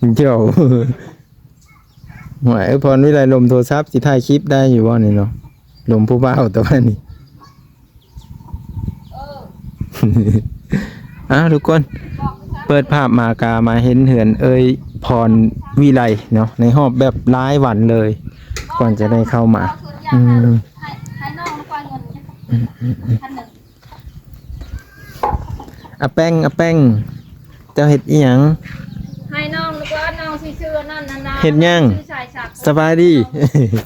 ໂທ້ ໂອ້ຍ ເອີ ພອນວິໄລ ລົມໂທລະສັບ ຊິຖ່າຍຄລິບໄດ້ຢູ່ບໍ່ນີ້ເນາະ? ລົມຜູ້ບ່າວຕົວນີ້. ອ້າວ ທຸກຄົນ ເປີດພາບມາກະມາເຫັນເຮືອນເອື້ອຍພອນວິໄລເນາະ ໃນຮອບແບບຫຼາຍວັນເລີຍ ກ່ອນຈະໄດ້ເຂົ້າມາ. ອືມ ອາແປ້ງ ອາແປ້ງ ເຈົ້າເຮັດອີ່ຫຍັງ? ໃຫ້ນ້ອງ ແລ້ວກໍນ້ອງຊິຊື້ອັນນັ້ນນະ ເຮັດຫຍັງ? ຊື້ສາຍສາກ ສະບາຍດີ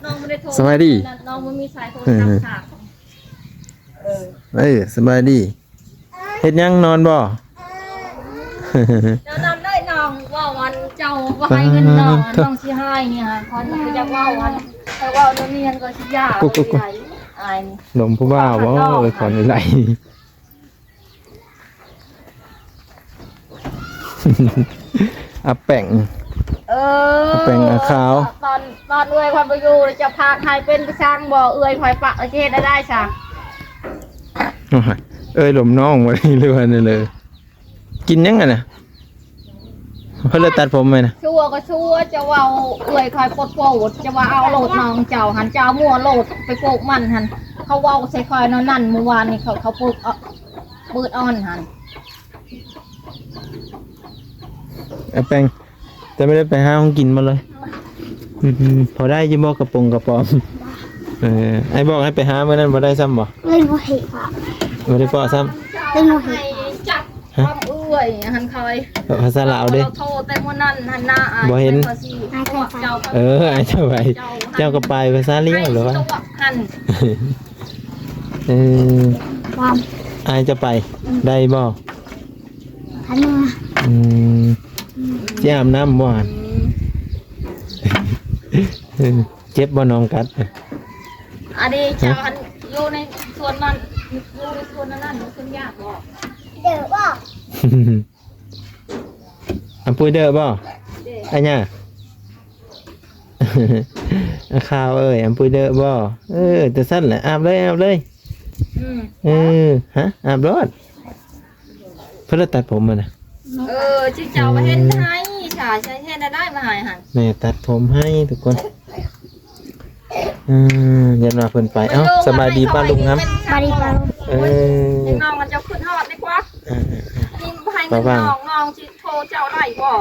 ນ້ອງບໍ່ໄດ້ໂທ ສະບາຍດີ ນ້ອງບໍ່ມີສາຍໂທລະສັບສາກ. ເອີ ເອີ ສະບາຍດີ. ເຮັດຫຍັງ ນອນບໍ່? ເຈົ້ານອນເລີຍ ນ້ອງເວົ້າອັນເຈົ້າບໍ່ໃຫ້ເງິນນ້ອງ ນ້ອງຊິໃຫ້ນີ້ຫາ ຂ້ອຍບໍ່ຢາກເວົ້າອັນ ຂ້ອຍເວົ້າແນວນີ້ມັນກໍຊິຢາກ ອາຍນີ້ ລົມຜູ້ບ່າວບໍ່? ເອີຍ ຂໍນີ້ໄຫຼ. ອາແປ້ງ ເອີ ອາແປ້ງ ອາຂາວ ຕອນ ຕອນເອື້ອຍຂ້ອຍບໍ່ຢູ່ ເຈົ້າພາກໃຫ້ເປັນໄປຊ່າງບໍ່? ເອື້ອຍຂ້ອຍປະ ຊິເຮັດແນວໃດຊະ? ໂອ້ຍ ເອື້ອຍລົມນ້ອງໄວ້ ຫຼືວ່າແນວໃດ? ກິນຫຍັງຫັ້ນນະ? ເພິ່ນເລີຍຕັດຜົມໃໝ່ນະ. ຊົ່ວກໍຊົ່ວ ຈະເວົ້າເອື້ອຍຂ້ອຍໂພດໂພດ ຈະວ່າເອົາໂລດນ້ອງເຈົ້າຫັ້ນ ເຈົ້າມົວໂລດໄປປູກມັນຫັ້ນ ເຂົາເວົ້າໃສ່ຂ້ອຍແນວນັ້ນ ມື້ວານນີ້ເຂົາ ເຂົາປູກ ເອີ ປືດອ່ອນຫັ້ນ. ອາແປ້ງ ເຈົ້າບໍ່ໄດ້ໄປຫາຂອງກິນບໍ່ເລີຍ? ອືມ ພໍໄດ້ຢູ່ບໍ່ ກະປົງກະປອມ? ເອີ ອ້າຍບອກໃຫ້ໄປຫາມື້ນັ້ນ ບໍ່ໄດ້ຊ້ຳບໍ່? ເລີຍບໍ່ເຫັນ ບໍ່ໄດ້ພໍ້ຊ້ຳ ເລີຍບໍ່ເຫັນ. ຮະ? ຄວາມເອື້ອຍຫັ້ນ ຂ້ອຍ ພາສາລາວເດ້ ໂທແຕ່ມື້ນັ້ນຫັ້ນນະ ອ້າຍ ບໍ່ເຫັນ ພາສາ ເອີ ອ້າຍຈະໄປ ເຈົ້າກໍໄປ ພາສາລາວເລີຍວ່າ ຫັ້ນ ເອີ ອ້າຍຈະໄປ ອືມ ໄດ້ບໍ່? ຄັນວ່າ ອືມ ຊິອາບນ້ຳບໍ່ຫັ້ນ? ອືມ ເຈັບບໍ່ ນ້ອງກັດ? ອັນນີ້ເຈົ້າ ຮະ? ອັນຢູ່ໃນສວນນັ້ນ ຢູ່ໃນສວນນັ້ນ ມັນຂຶ້ນຍາກບໍ່? ເດີບໍ່? ອຳປຸຍເດີບໍ່? ເດີ ອາຍາ ອາຂາວເອີຍ ອຳປຸຍເດີບໍ່? ເອີ ຈັ່ງຊັ້ນແຫຼະ ອາບເລີຍ ອາບເລີຍ. ອືມ ເອີ ຮະ ອາບໂລດ. ເພິ່ນລະຕັດຜົມຫັ້ນນະ. ເອີ ຊິເຈົ້າເຮັດໃຫ້ ຖ້າໃຊ້ເຮັດໄດ້ມາໃຫ້ຫັ້ນ ແມ່ຕັດຜົມໃຫ້ທຸກຄົນ. ເອີ ຢ້ານວ່າເພິ່ນໄປ. ເອົ້າ ສະບາຍດີປ້າລຸງຫຳ. ສະບາຍດີປ້າລຸງ. ເອີ ນ້ອງມັນຈະຂຶ້ນຮອດດີກວ່າ. ເອີ ເອີ ເອີ ນີ້ໃຫ້ເງິນນ້ອງ ນ້ອງຊິໂທເຈົ້າໄດ້ບໍ່?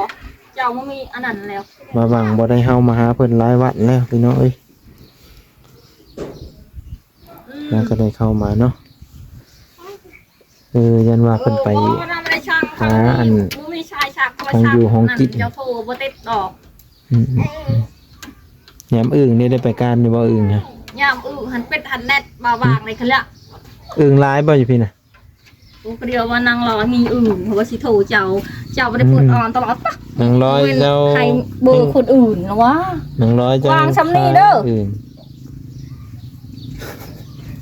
ເຈົ້າບໍ່ມີອັນນັ້ນແລ້ວ. ມາຫວັງບໍ່ໄດ້ ເຮົາມາຫາເພິ່ນຫຼາຍວັນແລ້ວ ພີ່ນ້ອງເອີຍ. ອືມ ແລ້ວກໍໄດ້ເຂົ້າມາເນາະ. ເອີ ຢ້ານວ່າເພິ່ນໄປ ໂອ້ ບໍ່ນຳໄດ້ຊ່າງ ຫາອັນ ບໍ່ມີຊາຍຊັກ ຂອງຢູ່ຂອງກິນ ເຈົ້າໂທບໍ່ຕິດດອກ. ອືມ ອືມ ອືມ ຍາມອຶ່ງນີ້ໄດ້ໄປການຢູ່ບໍ່? ອຶ່ງນະ ຍາມອຶ່ງຫັ້ນເປັດຫັ້ນແນັດ ມາວາງໃນຄະລະ. ອຶ່ງຫຼາຍບໍ່ຢູ່ພີ້ນະ? ໂອ້ ປະດຽວວ່ານາງລອຍມີອຶ່ງ ເພາະວ່າຊິໂທເຈົ້າ ເຈົ້າບໍ່ໄດ້ເປີດອອນຕະຫຼອດປະ? ນາງລອຍເຈົ້າໃຫ້ເບີຄົນອື່ນລະວ່າ ນາງລອຍເຈົ້າວາງຊ່ຳນີ້ເດີ. ອືມ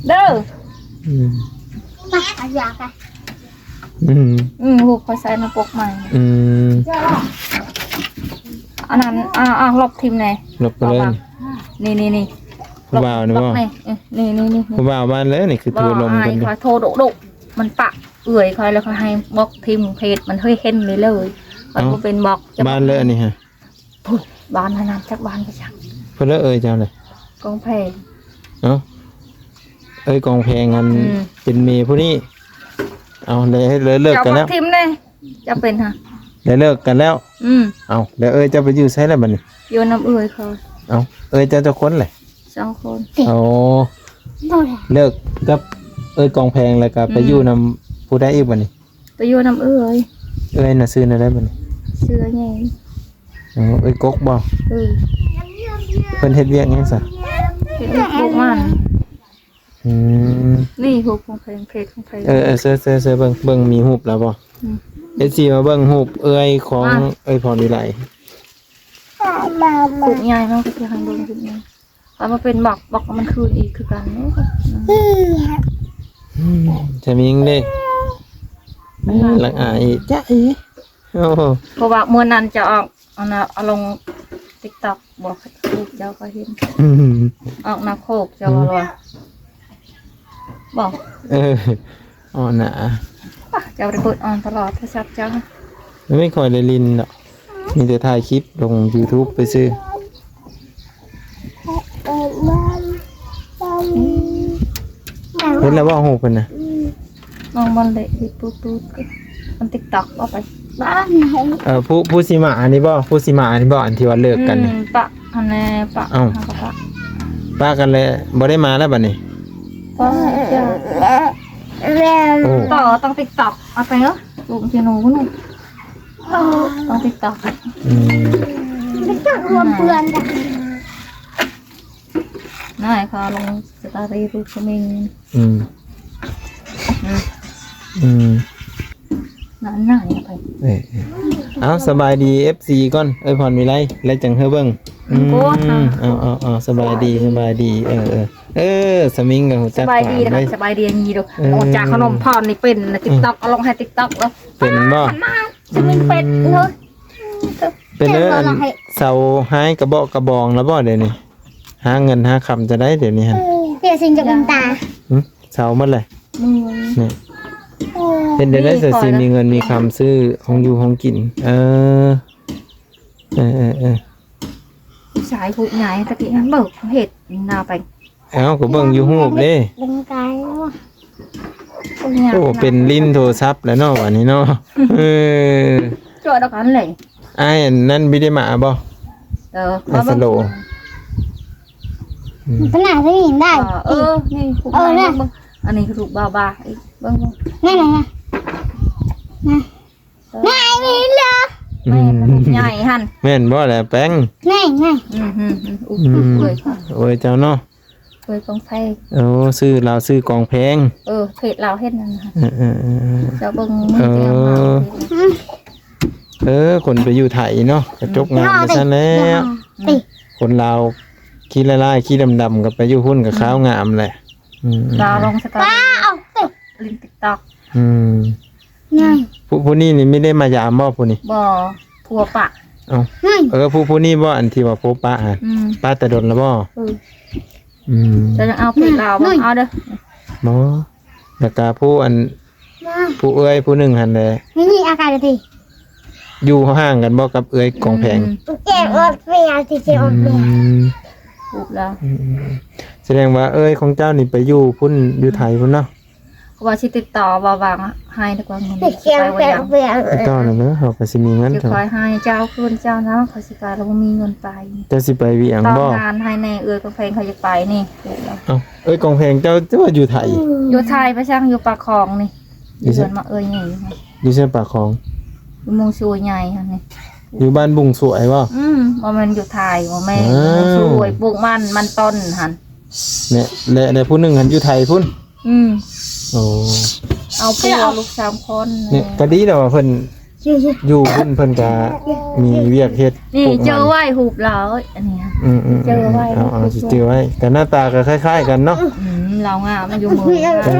ເດີ ອືມ ອາຢາກະ ອືມ ອືມ ຮູບຂ້ອຍໃສ່ໜ້າປົກໃໝ່. ອືມ ອັນນັ້ນ ອ່າ ອ່າ ລົບຖິ້ມແດ່ ລົບໄປເລີຍ. ນີ້ ນີ້ ນີ້ ຜູ້ບ່າວນີ້ບໍ່? ນີ້ ນີ້ ນີ້ ນີ້ ຜູ້ບ່າວບ້ານເລີຍ ນີ້ຄືໂທລົມເພິ່ນ ຂ້ອຍໂທດຸໆ ມັນປະເອື້ອຍຂ້ອຍ ແລ້ວຂ້ອຍໃຫ້ບລັອກຖິ້ມເພຈມັນ ເຮີ້ຍ ເຫັນເລີຍ ເອີ ມັນບໍ່ເປັນບລັອກ. ບ້ານເລີຍອັນນີ້ຮະ? ພຸ້ນ ບ້ານຫັ້ນນະ ຈັກບ້ານກໍຈັກ. ເພິ່ນເລີຍເອື້ອຍເຈົ້າເລີຍ ກອງແພງ. ເອົ້າ ເອື້ອຍກອງແພງ ອັນ ອືມ ເປັນເມຜູ້ນີ້. ເອົາ ເລີຍ ເລີຍເລີກກັນແລ້ວ ເຈົ້າບັກຖິ້ມເດ້. ເຈົ້າເປັນຫະ? ໄດ້ເລີກກັນແລ້ວ. ອືມ ເອົ້າ ແລ້ວເອື້ອຍເຈົ້າໄປຢູ່ໃສແລ້ວບັດນີ້? ຢູ່ນຳເອື້ອຍຂ້ອຍ. ເອົ້າ ເອື້ອຍເຈົ້າຈັກຄົນແຫຼະ? ສອງຄົນ. ໂອ້ ເລີກກັບເອື້ອຍກອງແພງ ແລ້ວກໍໄປຢູ່ນຳຜູ້ໃດອີກບັດນີ້? ໄປຢູ່ນຳເອື້ອຍ. ເອື້ອຍນະຊື່ແນວໃດບັດນີ້? ຊື່ເອື້ອຍໃຫຍ່. ເອີ ເອື້ອຍກົກບໍ່? ເອີ ເພິ່ນເຮັດວຽກຫຍັງຊະ? ເຮັດວຽກປູກມັນ. ອືມ ນີ້ຮູບຂອງໃຜ ເພຈຂອງໃຜ? ເອີ ເອີ ເຊີ ເຊີ ເຊີເບິ່ງ ເບິ່ງມີຮູບແລ້ວບໍ່? ອືມ ເອັຟຊີ ມາເບິ່ງຮູບເອື້ອຍຂອງ ມາ ເອື້ອຍພອນວິໄລ. ຮູບໃຫຍ່ເນາະ ກໍຊິໃຫ້ເບິ່ງຮູບໃຫຍ່. ເອົາມາເປັນບັກ ບັກມັນຄືນອີກຄືກັນເນາະ. ອືມ ຈະມີຫຍັງເດ້? ອືມ ລັກອາຍອີກ ຈະອີກ. ໂອ້ໂຫ ເພາະວ່າມື້ນັ້ນຈະອອກ ອັນນ່າ ເອົາລົງຕິກຕັອກ ບອກລູກເຈົ້າກໍເຫັນ ອືມ ອອກນາໂຄກເຈົ້າວ່າ ອືມ ບໍ່ ເອີ ອອກນາ ປະ ເຈົ້າໄດ້ເປີດອອນຕະຫຼອດໂທລະສັບເຈົ້າ ມັນໄມ່ຄ່ອຍໄດ້ຫຼິ້ນດອກ. ມີແຕ່ຖ່າຍຄລິບລົງຢູທູບໄປຊື່. ເຫັນແລ້ວບໍ່ຮູບເພິ່ນນະ? ນ້ອງບອນເລະເຮັດຕູດໆ ມັນຕິກຕັອກບໍ່ໄປ ບ້ານໃຫ້ ເອີ ຜູ້ ຜູ້ຊິມາອັນນີ້ບໍ່? ຜູ້ຊິມາອັນນີ້ບໍ່? ອັນທີ່ວ່າເລີກກັນນີ້ ອືມ ປະຫັ້ນແຫຼະ ປະ ເອົ້າ ເຮົາກໍປະ ປະກັນແລ້ວ ບໍ່ໄດ້ມາແລ້ວບັດນີ້ ກໍຈະ ໂອ້ ຕໍ່ຕ້ອງຕິກຕັອກ ເອົາໄປເນາະ ລູກຊິໜູພຸ້ນ ຕ້ອງຕິກຕັອກ ອືມ ຕິກຕັອກລວມເພື່ອນກັນ ນາຍເຂົາລົງສະຕາຣີຮູບສະມິງ ອືມ ອືມ ອືມ ນັ້ນນາຍເອົາໄປ ເອີ ເອີ ເອົາ ສະບາຍດີ ເອັຟຊີ ກ່ອນ ເອີຍ ພອນວິໄລ ແລ້ວຈັ່ງໃຫ້ເບິ່ງ ອືມ ໂອ້ ເອົາ ເອົາ ເອົາ ສະບາຍດີ ສະບາຍດີ ເອີ ເອີ ເອີ ສະມິງກໍຮູ້ຈັກ ສະບາຍດີ ຫວານເດ້ ສະບາຍດີ ນີ້ດູ ເອີ ອອກຈາກຂະໜົມພອນນີ້ເປັນ ອືມ ຕິກຕັອກ ເອົາລົງໃຫ້ຕິກຕັອກເດີ ເປັນບໍ່? ມັນມາ ສະມິງເປັນເລີຍ ເປັນເດີ ອັນ ເສົາຫາຍກະເບາະກະບອງແລ້ວບໍ່ດຽວນີ້? ຫາເງິນຫາຄຳຈະໄດ້ດຽວນີ້ຫັ້ນ ເອີ ເປັນສິ່ງຈະເປັນຕາ ຫຶ ເຊົາໝົດແຫຼະ ອືມ ນີ້ ໂອ້ ເຮັດໄດ້ໄດ້ ນີ້ ຊິມີເງິນມີຄຳຊື້ຂອງຢູ່ຂອງກິນ ເອີ ເອີ ເອີ ເອີ ຜູ້ຊາຍຜູ້ໃຫຍ່ຕະກີ້ຫັ້ນເບິ່ງເຮັດນາໄປ ເອົ້າ ກໍເບິ່ງຢູ່ຮູບເດ້ ເບິ່ງກາຍ ໂອ້ ເປັນຫຼິ້ນໂທລະສັບແລ້ວເນາະ ບາດນີ້ເນາະ ເອີ ຈ່ອຍດອກອັນເລີຍ ອ້າຍອັນນັ້ນບໍ່ໄດ້ມາບໍ່? ເອີ ມາເບິ່ງ ອາສະໂລ ອືມ ຂະໜາດນີ້ໄດ້ ເອີ ນີ້ ເອີ ເບິ່ງ ອັນນີ້ຄືລູກບາບາອີກ ເບິ່ງ ເບິ່ງ ນັ້ນນະ ນະ ນາຍມີເລີຍ ອືມ ແມ່ນໃຫຍ່ຫັ້ນ ແມ່ນບໍ່ລະແປ້ງ? ແມ່ນ ແມ່ນ ອືມ ອືມ ອືມ ອຸບ ອືມ ອຸບເອີຍ ໂອ້ຍ ເຈົ້າເນາະ ເອີຍ ກອງແພງ ໂອ້ ຊື່ລາວຊື່ກອງແພງ ເອີ ເພຈລາວເຮັດນັ້ນນະ ເອີ ເອີ ເອີ ເຈົ້າເບິ່ງ ເອີ ເອີ ຄົນໄປຢູ່ໄທເນາະ ກະຈົບງາມໄປຊັ້ນແລ້ວ ອືມ ຄົນລາວຂີ້ລ້າຍໆ ຂີ້ດຳໆ ກໍໄປຢູ່ພຸ້ນກໍຂາວງາມແຫຼະ ອືມ ລາວລົງສະຕາຣີ ເອົາຕິ ຫຼິ້ນຕິກຕັອກ ອືມ ນີ້ ຜູ້ ຜູ້ນີ້ນີ້ມີໄດ້ມາຢາມບໍ່ຜູ້ນີ້? ບໍ່ ຜົວປະ ເອົ້າ ນີ້ ເອີ ຜູ້ ຜູ້ນີ້ບໍ່ ອັນທີ່ວ່າຜົວປະຫັ້ນ ອືມ ປະແຕ່ດົນລະບໍ່? ອືມ ອືມ ເຈົ້າຍັງເອົາເພຈລາວບໍ່? ນີ້ ເອົາເດີ ບໍ່ ແລ້ວກະຜູ້ອັນ ມາ ຜູ້ເອື້ອຍຜູ້ໜຶ່ງຫັ້ນແຫຼະ ນີ້ ອາກາດດີ ຢູ່ຫ່າງກັນບໍ່ກັບເອື້ອຍກອງແພງ? ອືມ ເຈັບອອດເວຍ ຊິເຈັບອອດເວຍ ອືມ ອຸບລະ ອືມ ສະແດງວ່າເອື້ອຍຂອງເຈົ້ານີ້ໄປຢູ່ພຸ້ນ ຢູ່ໄທພຸ້ນເນາະ ເພາະວ່າຊິຕິດຕໍ່ວ່າວາງໃຫ້ແລ້ວກໍເງິນ ຕິດຕໍ່ນັ້ນເດີ ເຮົາກໍຊິມີເງິນ ຊິຄອຍໃຫ້ເຈົ້າຄືນເຈົ້າເນາະ ຂ້ອຍຊິໄປແລ້ວບໍ່ມີເງິນໄປ ເຈົ້າຊິໄປວຽງບໍ່? ຕ້ອງງານໃຫ້ແນ່ ເອື້ອຍກອງແພງເຂົາຢາກໄປນີ້ ເອົ້າ ເອື້ອຍກອງແພງເຈົ້າ ເຈົ້າວ່າຢູ່ໄທ ຢູ່ໄທ ໄປຊ່າງຢູ່ປາກຂອງນີ້ ຢູ່ເຮືອນມາເອື້ອຍໃຫຍ່ ຢູ່ໃສປາກຂອງ? ຢູ່ມົງສວຍໃຫຍ່ຫັ້ນນີ້ ຢູ່ບ້ານບຸງສວຍບໍ່? ອືມ ບໍ່ແມ່ນຢູ່ໄທ ບໍ່ແມ່ນ ອ້າວ ມຸງສວຍ ປູກມັນ ມັນຕົ້ນຫັ້ນ ແລະ ແລະ ແລະຜູ້ໜຶ່ງຫັ້ນຢູ່ໄທພຸ້ນ ອືມ ໂອ້ ເອົາຜົວລູກສາມຄົນ ນີ້ກໍດີແລ້ວວ່າເພິ່ນຢູ່ພຸ້ນ ເພິ່ນກໍມີວຽກເຮັດ ປູກມັນ ນີ້ເຈີໄວ້ຮູບລາວ ອັນນີ້ ອືມໆໆ ເຈີໄວ້ ເອົາໆ ຊິຈື່ໄວ້ ກໍໜ້າຕາກໍຄ້າຍໆກັນເນາະ ອືມ ລາວງາມຢູ່ເມືອງ ເອີ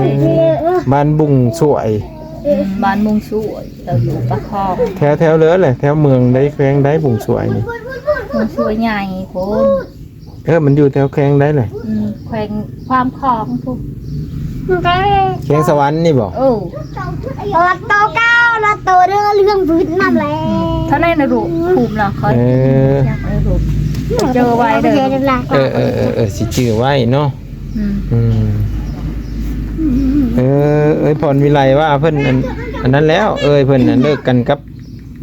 ບ້ານບຸງສວຍ ອືມ ບ້ານມຸງສວຍ ລາວຢູ່ປາກຂອງ ແຖວ ແຖວເລີແຫຼະ ແຖວເມືອງໃດ ແຂວງໃດ ບຸງສວຍນີ້? ມຸງສວຍໃຫຍ່ພຸ້ນ ເອີ ມັນຢູ່ແຖວແຂວງໃດແຫຼະ? ອືມ ແຂວງ ຄວາມຂອງພຸ້ນ ແຂວງສະຫວັນນີ້ບໍ່? ເອີ ລັດໂຕເກົ້າ ລັດໂຕເດີ ເລື່ອງພືດນັ້ນແຫຼະ ອືມ ເທົ່ານັ້ນນະລູກ ພູມລະ ເອີ ຢາກໃຫ້ລູກ ເຈີໄວ້ເດີ ເອີໆໆໆ ຊິຈື່ໄວ້ເນາະ ອືມ ອືມ ເອີ ເອີຍ ພອນວິໄລວ່າເພິ່ນ ອັນ ອັນນັ້ນແລ້ວ ເອີຍ ເພິ່ນ ອັນ ເລີກກັນກັບ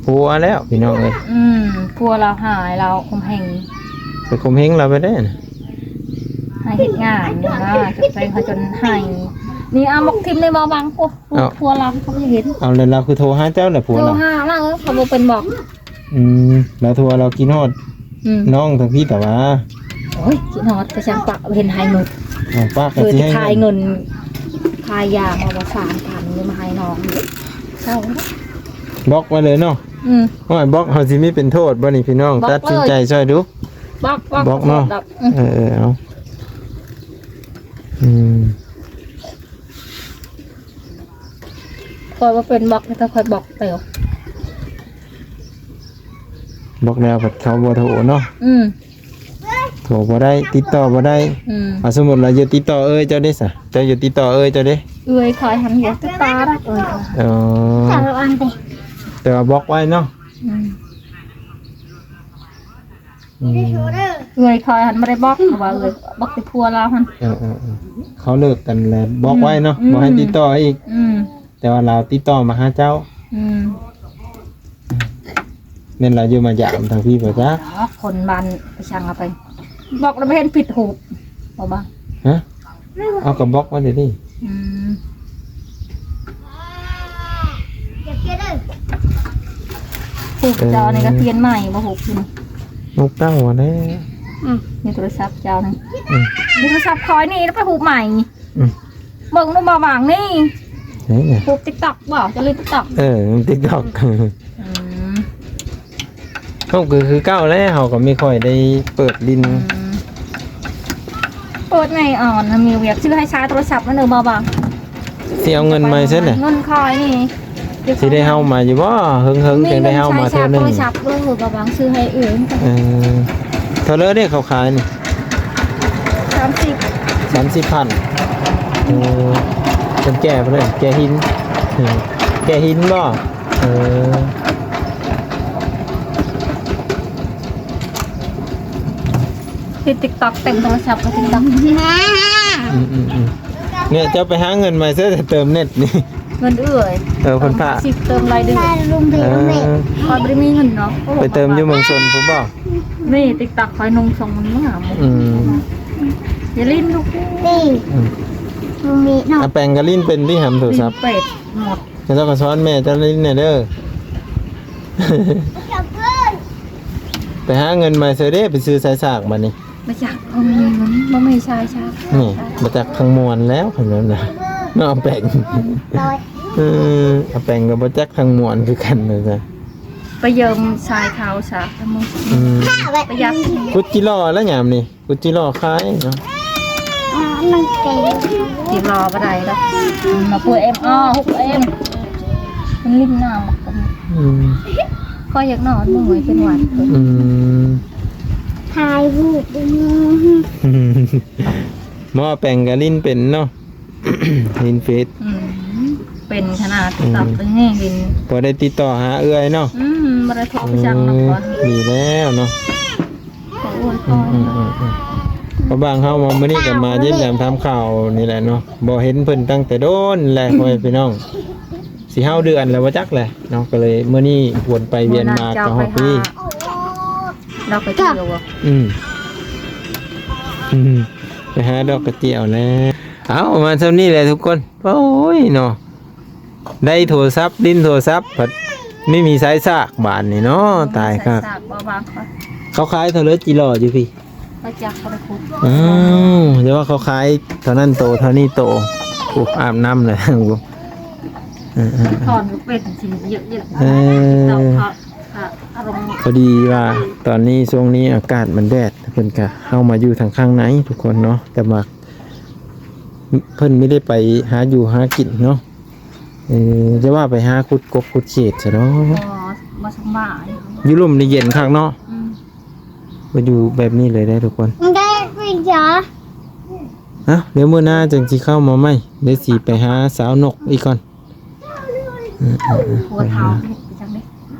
ຜົວແລ້ວ ພີ່ນ້ອງເອີຍ ອືມ ຜົວລາວຫາຍ ລາວຂົ່ມເຫງ ໄປຂົ່ມເຫງລາວໄປແດ່ ໃຫ້ເຮັດງານນະ ແຟນເຂົາຈົນໃຫ້ ນີ້ ເອົາໝົກຖິ້ມໃນບໍ່ວັງ ໂອ້ ເອົ້າ ຜົວລາວເຂົາບໍ່ເຫັນ ເອົາ ແລ້ວລາວຄືໂທຫາເຈົ້າລະ ຜົວລາວ ໂທຫາລາວ ເອີ ເຂົາບໍ່ເປັນບອກ ອືມ ລາວໂທ ລາວຄິດຮອດ ອືມ ນ້ອງທັງພີ້ແຕ່ວ່າ ໂອ້ຍ ຄິດຮອດ ກະຊ່າງປະ ເຫັນໃຫ້ໝົດ ເອົາ ປະກະຊິໃຫ້ ຂາຍເງິນ ຂາຍຢາມາວ່າສາມພັນ ນີ້ມາໃຫ້ນ້ອງ ເຊົາ ບລັອກໄວ້ເລີຍເນາະ ອືມ ໂອ້ຍ ບລັອກເຮົາຊິມີເປັນໂທດບໍ່ນີ້ ພີ່ນ້ອງ ຕັດສິນໃຈຊ່ອຍດູ ບລັອກ ບລັອກ ບລັອກເນາະ ອືມ ເອີ ເອົາ ອືມ ຂ້ອຍບໍ່ເປັນບລັອກ ແຕ່ຂ້ອຍບລັອກແລ້ວ ບລັອກແລ້ວເຂົາບໍ່ໂທເນາະ ອືມ ໂທບໍ່ໄດ້ ຕິດຕໍ່ບໍ່ໄດ້ ອືມ ເອົາ ສົມມຸດວ່າຢາກຕິດຕໍ່ເອື້ອຍເຈົ້າເດ້ຊະ ເຈົ້າຢາກຕິດຕໍ່ເອື້ອຍເຈົ້າເດ້ ເອື້ອຍຂ້ອຍຫັ້ນຢາກຕິດຕໍ່ດອກ ເອື້ອຍຂ້ອຍ ເອີ ແຕ່ວ່າບລັອກໄວ້ເນາະ ອືມ ອືມ ເອື້ອຍຂ້ອຍຫັ້ນບໍ່ໄດ້ບລັອກ ເພາະວ່າເອື້ອຍບລັອກແຕ່ຜົວລາວຫັ້ນ. ເອີໆໆ ເຂົາເລີກກັນແລ້ວບລັອກໄວ້ເນາະ ອືມ ບໍ່ໃຫ້ຕິດຕໍ່ອີກ. ອືມ ແຕ່ວ່າລາວຕິດຕໍ່ມາຫາເຈົ້າ. ອືມ ແມ່ນລາວຢູ່ມາຢາມທາງພີ້ບໍ່ຈັກ. ອໍ ຄົນບ້ານໄປຊ່າງເອົາໄປ ບລັອກແລ້ວບໍ່ເຫັນຜິດຮູບບໍ່ບາງ. ຮະ? ເອົາກະບລັອກໄວ້ເດນີ້. ອືມ ຮູບເຈົ້ານີ້ກະປ່ຽນໃໝ່ບໍ່ ຮູບຢູ່ນີ້? ຮູບເກົ່າຫັ້ນແຫຼະ. ອືມ ໃນໂທລະສັບເຈົ້ານີ້. ອືມ ໃນໂທລະສັບຂ້ອຍນີ້ລະໄປຮູບໃໝ່. ອືມ ເບິ່ງດູບໍ່ບາງນີ້. ໃສນະ? ຮູບຕິກຕັອກບໍ່? ເຈົ້າຫຼິ້ນຕິກຕັອກ? ເອີ ຕິກຕັອກ. ອືມ ເຮົາກະຄືເກົ່າແຫຼະ ເຮົາກະມີຄ່ອຍໄດ້ເປີດຫຼິ້ນ. ອືມ ເປີດໃນອອນ ມີວຽກ ຊື້ໃຫ້ຊາໂທລະສັບມາເດີບໍ່ບາງ. ຊິເອົາເງິນໃໝ່ຊັ້ນນະ? ເງິນຂ້ອຍນີ້ ຊິໄດ້ເຮົາມາຢູ່ບໍ່? ເຫິງໆ ຈັ່ງໄດ້ເຮົາມາເທື່ອໜຶ່ງ. ໂທລະສັບເດີບໍ່ບາງ ຊື້ໃຫ້ເອງ. ເອີ ເທົ່າໃດເດ້ເຂົາຂາຍນີ້? ສາມສິບ ສາມສິບພັນ. ໂອ້ ເພິ່ນແກ່ເພິ່ນເອີ້ນແກ່ຫີນ ແກ່ຫີນບໍ່? ເອີ ເຮັດຕິກຕັອກເຕັມໂທລະສັບ ຕິກຕັອກ. ອືມໆໆ ແມ່ເຈົ້າໄປຫາເງິນໃໝ່ເສີ ເຕີມເນັດນີ້. ເງິນເອື້ອຍ. ເອີ ເພິ່ນຝາກ ຊິເຕີມລາຍເດືອນ. ເອີ ຂ້ອຍບໍ່ໄດ້ມີເງິນເນາະ. ໄປເຕີມຢູ່ເມືອງຊົນພຸ້ນບໍ່? ນີ້ຕິກຕັອກຂ້ອຍນຸ່ງຊົງມັນງາມ. ອືມ ຢ່າຫຼິ້ນລູກ. ນີ້ ອືມ ບໍ່ມີເນາະ. ອາແປງກະຫຼິ້ນເປັນຕິຫຳໂທລະສັບ? ເປັນໝົດ. ເຈົ້າກະສອນແມ່ເຈົ້າຫຼິ້ນແດ່ເດີ. ໄປຫາເງິນໃໝ່ເສີເດ້ ໄປຊື້ສາຍສາກບາດນີ້. ບໍ່ຈັກ ບໍ່ມີເງິນ ບໍ່ມີສາຍສາກ. ນີ້ ບໍ່ຈັກທາງມ່ວນແລ້ວ ຄັນນັ້ນນະ ເນາະ ອາແປງ. ອືມ ເອີ ອາແປງກະບໍ່ຈັກທາງມ່ວນຄືກັນນະ. ໄປຢືມສາຍຂາວສາກທຳມະ. ອືມ ປະຢັດ. ຂຸດຈິລໍແລ້ວຍາມນີ້ ກຸດຈິລໍຂາຍເນາະ. ອໍ ມັນເປັນ ຈິລໍບໍ່ໄດ້ດອກ. ອືມ ມາປູເອັມ ອໍ ຫົກເອັມ ມັນຫຼິ້ນນ້ຳ. ອືມ ຂ້ອຍຢາກນອນ ເບິ່ງໄວ້ເປັນຫວັດ. ອືມ ຖ່າຍຮູບ. ໝໍ້ແປງກະຫຼິ້ນເປັນເນາະ. ຫຼິ້ນເຟສ. ອືມ ເປັນຂະໜາດ ອືມ ຕິກຕັອກເປັນແຮງຫຼິ້ນ. ພໍໄດ້ຕິດຕໍ່ຫາເອື້ອຍເນາະ. ອືມ ບໍ່ໄດ້ໂທໄປສັ່ງນຳກ່ອນ. ເອີ ດີແລ້ວເນາະ. ໂອ້ຍ ອືມໆໆໆ ເພາະບາງເຮົາມາມື້ນີ້ກະມາຢ້ຽມຢາມຖາມຂ່າວນີ້ແຫຼະເນາະ. ບໍ່ເຫັນເພິ່ນຕັ້ງແຕ່ດົນແລ້ວ ພໍ່ແມ່ພີ່ນ້ອງ ຊິເຮົາເດືອນແລ້ວບໍ່ຈັກແຫຼະເນາະ. ກະເລີຍມື້ນີ້ວົນໄປວຽນມາກະຮອດພີ້. ດອກກະເຈີຍບໍ່? ອືມ ອືມ ໄປຫາດອກກະເຈີຍແລ້ວ. ເອົາ ປະມານຊ່ຳນີ້ແຫຼະທຸກຄົນ. ໂອ້ຍເນາະ ໄດ້ໂທລະສັບ ຫຼິ້ນໂທລະສັບ ພັດໄມ່ມີສາຍສາກບາດນີ້ເນາະ. ຕາຍຄັກ. ເຂົາຂາຍເທົ່າໃດຈິລໍຢູ່ພີ້? ບໍ່ຈັກ ບໍ່ໄດ້ຄຸດ. ອ້າວ ຢ່າວ່າເຂົາຂາຍເທົ່ານັ້ນໂຕ ເທົ່ານີ້ໂຕ. ໂອ້ ອາບນ້ຳແລ້ວ. ເອີໆໆ ຖອນກະເປັນຊິເຍາະໆ. ເອີ ອາລົມ ພໍດີວ່າຕອນນີ້ ຊ່ວງນີ້ອາກາດມັນແດດ ເພິ່ນກະເຮົາມາຢູ່ທາງຂ້າງໃນທຸກຄົນເນາະ. ແຕ່ວ່າ ເພິ່ນມີໄດ້ໄປຫາຢູ່ຫາກິນເນາະ. ເອີ ຈະວ່າໄປຫາຂຸດກົບຂຸດເຂດຊະເນາະ. ບໍ່ ບໍ່ສະບາຍ. ຢູ່ລຸ່ມນີ້ເຢັນຄັກເນາະ. ອືມ ມາຢູ່ແບບນີ້ເລີຍເດ້ທຸກຄົນ. ໄດ້ກິນຢາ. ເອົ້າ ດຽວມື້ໜ້າຈັ່ງຊິເຂົ້າມາໃໝ່. ດຽວຊິໄປຫາສາວນົກອີກກ່ອນ. ເອີໆໆ ຜົວເຖົ້າເຮັດໄປຈັ່ງໃດ?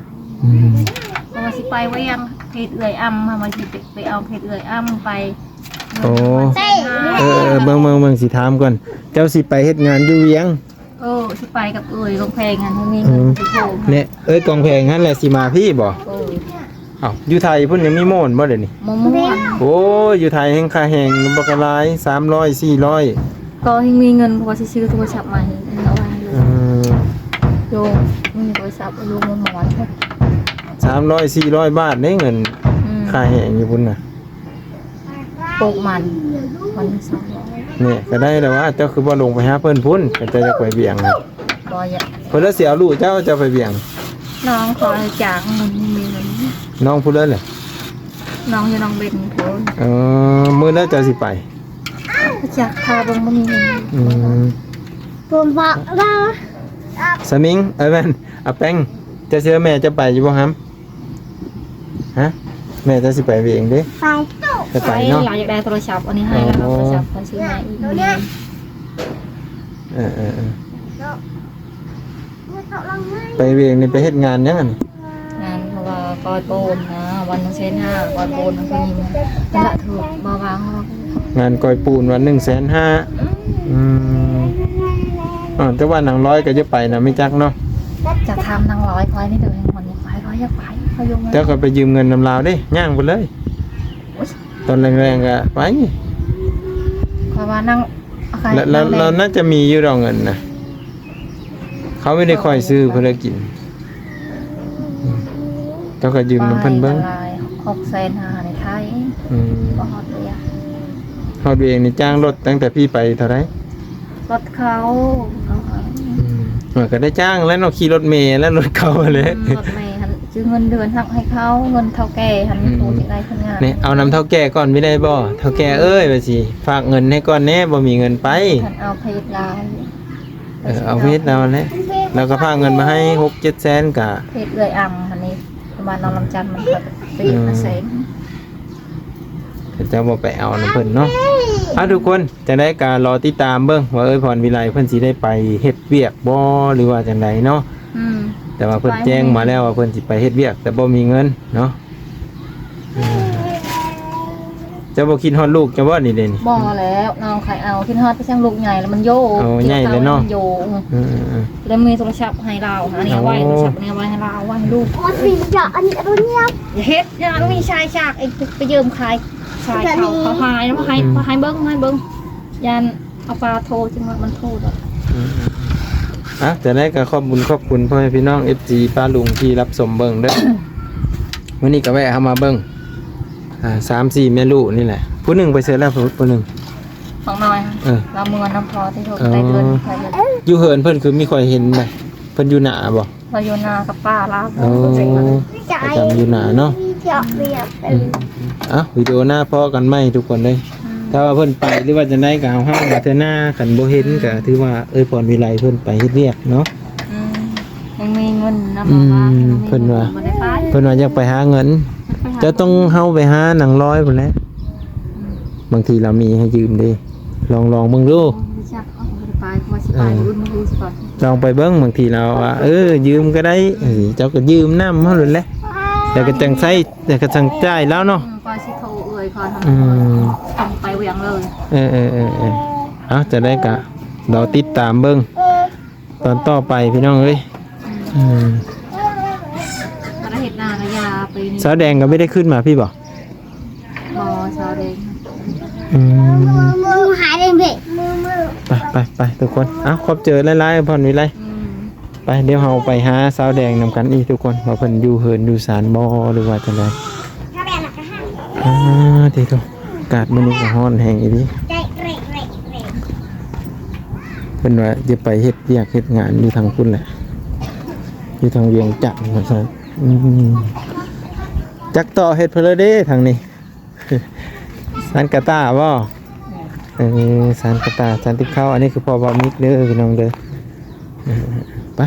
ອືມ ເພາະວ່າຊິໄປວຽງເຂດເອື້ອຍອຳ ເຮົາວ່າຊິໄປເອົາເຂດເອື້ອຍອຳໄປ. ໂອ້ ເອີໆ ເບິ່ງໆໆ ຊິຖາມກ່ອນ ເຈົ້າຊິໄປເຮັດງານຢູ່ວຽງ? ເອີ ຊິໄປກັບເອື້ອຍກອງແພງຫັ້ນ ມີເງິນ ອືມ ຊິໂທ. ແນ່ ເອື້ອຍກອງແພງຫັ້ນແຫຼະຊິມາພີ້ບໍ່? ເອີ ເອົ້າ ຢູ່ໄທພຸ້ນຍັງມີໂມນບໍ່ດຽວນີ້? ບໍ່ມ່ວນ. ໂອ້ຍ ຢູ່ໄທແຮງຄ່າແຮງບັກຫຼາຍ ສາມຮ້ອຍ ສີ່ຮ້ອຍ. ກໍແຮງມີເງິນ ເພາະວ່າຊິຊື້ໂທລະສັບໃໝ່ ເອົາໄວ້ໃຫ້ລູກ. ເອີ ໂຍມ ມີໂທລະສັບໃຫ້ລູກມ່ວນໆ. ສາມຮ້ອຍ ສີ່ຮ້ອຍບາດເດ້ເງິນ ອືມ ຄ່າແຮງຢູ່ພຸ້ນນະ. ປູກມັນ ວັນລະສອງຮ້ອຍ. ແນ່ ກະໄດ້ແລ້ວວ່າ ເຈົ້າຄືບໍ່ລົງໄປຫາເພິ່ນພຸ້ນ ຄັນເຈົ້າຢາກໄປວຽງ. ບໍ່ຢາກ. ເພິ່ນລະຊິເອົາລູກເຈົ້າ ເຈົ້າໄປວຽງ. ນ້ອງຂໍຈ້າງ ມັນມີເງິນ. ນ້ອງຜູ້ໃດແຫຼະ? ນ້ອງຢູ່ໜອງເບັນພຸ້ນ. ເອີ ມື້ໃດເຈົ້າຊິໄປ? ຈັກ ຖ້າເບິ່ງບໍ່ມີເງິນ. ອືມ ຜົມບອກວ່າ ສະມິງ ເອີ ແມ່ນ ອາແປງ ເຈົ້າຊິເອົາແມ່ເຈົ້າໄປຢູ່ບໍ່ຫຳ? ຮະ ແມ່ເຈົ້າຊິໄປວຽງເດ້? ໄປ ຈະໄປເນາະ. ລາວຢາກໄດ້ໂທລະສັບ ອັນນີ້ໃຫ້ລາວ ໂທລະສັບຂ້ອຍຊື້ໃຫ້ອີກ. ເອີໆໆ ໄປວຽງນີ້ໄປເຮັດງານຫຍັງຫັ້ນ? ງານໂທລ ເອີ ກ້ອຍປູນນະ ວັນໜຶ່ງແສນຫ້າ ກ້ອຍປູນນະ ຜູ້ຍິງນະ ລະຖືກບໍ່ວ່າງອອກ ງານກ້ອຍປູນວັນໜຶ່ງແສນຫ້າ. ອືມ ອືມ ອ້າວ ແຕ່ວ່ານາງລອຍກໍຈະໄປນະ ແມ່ນຈັກເນາະ. ຈະຖາມນາງລອຍຂ້ອຍນີ້ເດີ ມັນບໍ່ໄປ ຂ້ອຍຢາກໄປ ຂ້ອຍຢູ່ເມືອງ ເຈົ້າກໍໄປຢືມເງິນນຳລາວເດ້ ຍ່າງໄປເລີຍ. ໂອ້ຍ ຕອນແລງໆກໍໄປ. ຂ້ອຍວ່ານາງ ລະ ລະ ລາວໜ້າຈະມີຢູ່ດອກເງິນນະ ເຂົາມີແຕ່ຂ້ອຍຊື້ເພິ່ນລະກິນ. ເຈົ້າກໍຢືມນຳເພິ່ນເບິ່ງ ໄປກໍຫຼາຍ ຫົກແສນຫ້າໃນໄທ. ອືມ ບໍ່ຮອດວຽງ ຮອດວຽງນີ້ຈ້າງລົດຕັ້ງແຕ່ພີ້ໄປເທົ່າໃດ? ລົດເຂົາ ອືມ ເອີ ກໍໄດ້ຈ້າງແລ້ວເນາະ ຂີ່ລົດເມແລ້ວ ລົດເຂົາແຫຼະ. ອືມ ລົດເມຫັ້ນ ຊື້ເງິນເດືອນຫັ້ນໃຫ້ເຂົາ ເງິນເຖົ້າແກ່ຫັ້ນ ອືມ ຜູ້ທີ່ໄດ້ຄົນງານ ນີ້ ເອົານຳເຖົ້າແກ່ກ່ອນ ມີໄດ້ບໍ່? ເຖົ້າແກ່ເອີຍ ວ່າຊິຝາກເງິນໃຫ້ກ່ອນແດ່ ບໍ່ມີເງິນໄປ. ເພິ່ນເອົາເພຈລາວ ເອີ ເອົາເພຈລາວແຫຼະ ລາວກໍຝາກເງິນມາໃຫ້ຫົກເຈັດແສນ ກະເພຈເອື້ອຍອັງຫັ້ນນີ້ ບ້ານນອນລຳຈັນ ມັນກໍໄປ ອືມ ມາແສງ ເຂົາເຈົ້າບໍ່ໄປເອົານຳເພິ່ນເນາະ. ເອົາ ທຸກຄົນ ຈັ່ງໃດກໍລໍຕິດຕາມເບິ່ງວ່າເອື້ອຍພອນວິໄລເພິ່ນຊິໄດ້ໄປເຮັດວຽກບໍ່ ຫຼືວ່າຈັ່ງໃດເນາະ. ອືມ ແຕ່ວ່າເພິ່ນແຈ້ງມາແລ້ວວ່າເພິ່ນຊິໄປເຮັດວຽກ ແຕ່ບໍ່ມີເງິນເນາະ. ເອີ ເຈົ້າບໍ່ຄິດຮອດລູກເຈົ້າບໍ່ນີ້ເດນີ້? ບໍ່ແລ້ວ ນ້ອງຂ້ອຍເອົາ ຄິດຮອດໄປຊ່າງລູກໃຫຍ່ແລ້ວ ມັນໂຍ ໂອ້ ໃຫຍ່ແລ້ວເນາະ ມັນໂຍ. ອືມ ອືມ ແລ້ວມີໂທລະສັບໃຫ້ລາວ ອັນນີ້ເອົາໄວ້ ໂທລະສັບນີ້ເອົາໄວ້ໃຫ້ລາວ ເອົາໄວ້ໃຫ້ລູກ. ຢ່າເຮັດ ຢ່າມີຊາຍສາກ ໄອ້ໄປຢືມຂາຍ ຊາຍເຂົາ ເຂົາຫາຍ ມາໃຫ້ ມາໃຫ້ເບິ່ງ ໃຫ້ເບິ່ງ ຢ້ານ ເອົາປາໂທ ຈັ່ງວ່າມັນໂທດອກ. ອືມ ອ່ະ ຈັ່ງໃດກໍຂອບບຸນຂອບຄຸນພໍ່ແມ່ພີ່ນ້ອງ ເອັຟຊີ ປ້າລຸງທີ່ຮັບຊົມເບິ່ງເດີ. ມື້ນີ້ກໍແວະເຂົ້າມາເບິ່ງ ອ່າ ສາມສີ່ແມ່ລູກນີ້ແຫຼະ. ຜູ້ໜຶ່ງໄປໃສແລ້ວ ຜູ້ໜຶ່ງ? ບັກນ້ອຍ ເອີ ລາວເມືອນຳພໍ່ທີ່ ເອີ ໄດ້ເດືອນ ຢູ່ເຮືອນເພິ່ນຄືມີຂ້ອຍເຫັນນະ ເພິ່ນຢູ່ໜ້າບໍ່? ລາວຢູ່ນາກັບປ້າລາວ. ໂອ້ ປະຈຳຢູ່ນາເນາະ. ອືມ ເອົ້າ ວິດີໂອໜ້າພໍ້ກັນໃໝ່ທຸກຄົນເດີ. ອືມ ຖ້າວ່າເພິ່ນໄປ ຫຼືວ່າຈັ່ງໃດກໍເອົາເຮົາມາເທື່ອໜ້າ ຄັນບໍ່ເຫັນ ອືມ ກໍຖືວ່າເອື້ອຍພອນວິໄລເພິ່ນໄປເຮັດວຽກເນາະ. ອືມ ຍັງມີເງິນນຳ ອືມ ມາວ່າ ເພິ່ນວ່າ ບໍ່ໄດ້ໄປ ເພິ່ນວ່າຢາກໄປຫາເງິນ. ເຈົ້າຕ້ອງເຮົາໄປຫານາງລອຍພຸ້ນແຫຼະ. ອືມ ບາງທີລາວມີໃຫ້ຢືມເດ້ ລອງ ລອງເບິ່ງດູ. ບໍ່ຮູ້ຈັກ ເອົາ ບໍ່ໄດ້ໄປ ວ່າຊິໄປ ເອີ ອື່ນມາຮູ້ສະກ່ອນ ລອງໄປເບິ່ງ ບາງທີລາວວ່າ ເອີ ຢືມກໍໄດ້. ອືມ ເອີ ເຈົ້າກໍຢືມນຳເຮົາໂລດແຫຼະ ແລ້ວກໍຈັ່ງໃຊ້ ແລ້ວກໍຈັ່ງຈ່າຍລາວເນາະ. ອືມ ວ່າຊິໂທເອື້ອຍກ່ອນ ອືມ ຕ້ອງໄປວຽງເລີຍ. ເອີໆໆໆ ເອົາ ຈັ່ງໃດກໍລໍຕິດຕາມເບິ່ງ ຕອນຕໍ່ໄປພີ່ນ້ອງເອີຍ. ອືມ ອືມ ບໍ່ໄດ້ເຮັດນານະ ຢາໄປນີ້ ສາວແດງກໍບໍ່ໄດ້ຂຶ້ນມາພີ້ບໍ່? ບໍ່ ສາວແດງ ອືມ ຫາແດງເບະ ໄປ ໄປ ໄປ ທຸກຄົນ. ເອົ້າ ຂອບໃຈຫຼາຍໆ ພອນວິໄລ. ອືມ ໄປ ດຽວເຮົາໄປຫາສາວແດງນຳກັນອີກທຸກຄົນ ວ່າເພິ່ນຢູ່ເຮືອນຢູ່ຊານບໍ່ ຫຼືວ່າຈັ່ງໃດ. ອ່າ ຕິໂທ ອາກາດມື້ນີ້ກໍຮ້ອນແຮງອີ່ຫຼີ. ເພິ່ນວ່າຈະໄປເຮັດວຽກເຮັດງານຢູ່ທາງພຸ້ນແຫຼະ ຢູ່ທາງວຽງຈັນວ່າຊັ້ນ. ອືມ ຈັກຕໍ່ເຮັດເພິ່ນເລີເດ້ທາງນີ້. ສານກະຕ່າບໍ່? ເອີ ສານກະຕ່າ ສານຕິບເຂົ້າ. ອັນນີ້ຄືພໍ່ບ່າວມິກເດີພີ່ນ້ອງເດີ. ເອີ ໄປ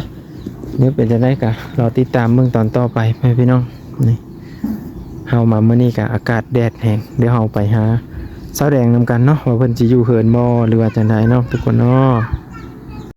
ດຽວເປັນຈັ່ງໃດກໍລໍຕິດຕາມເບິ່ງຕອນຕໍ່ໄປ ພໍ່ແມ່ພີ່ນ້ອງ. ນີ້ ເຮົາມາມື້ນີ້ກໍອາກາດແດດແຮງ ດຽວເຮົາໄປຫາສາວແດງນຳກັນເນາະ ວ່າເພິ່ນຊິຢູ່ເຮືອນບໍ່ ຫຼືວ່າຈັ່ງໃດເນາະ ທຸກຄົນເນາະ.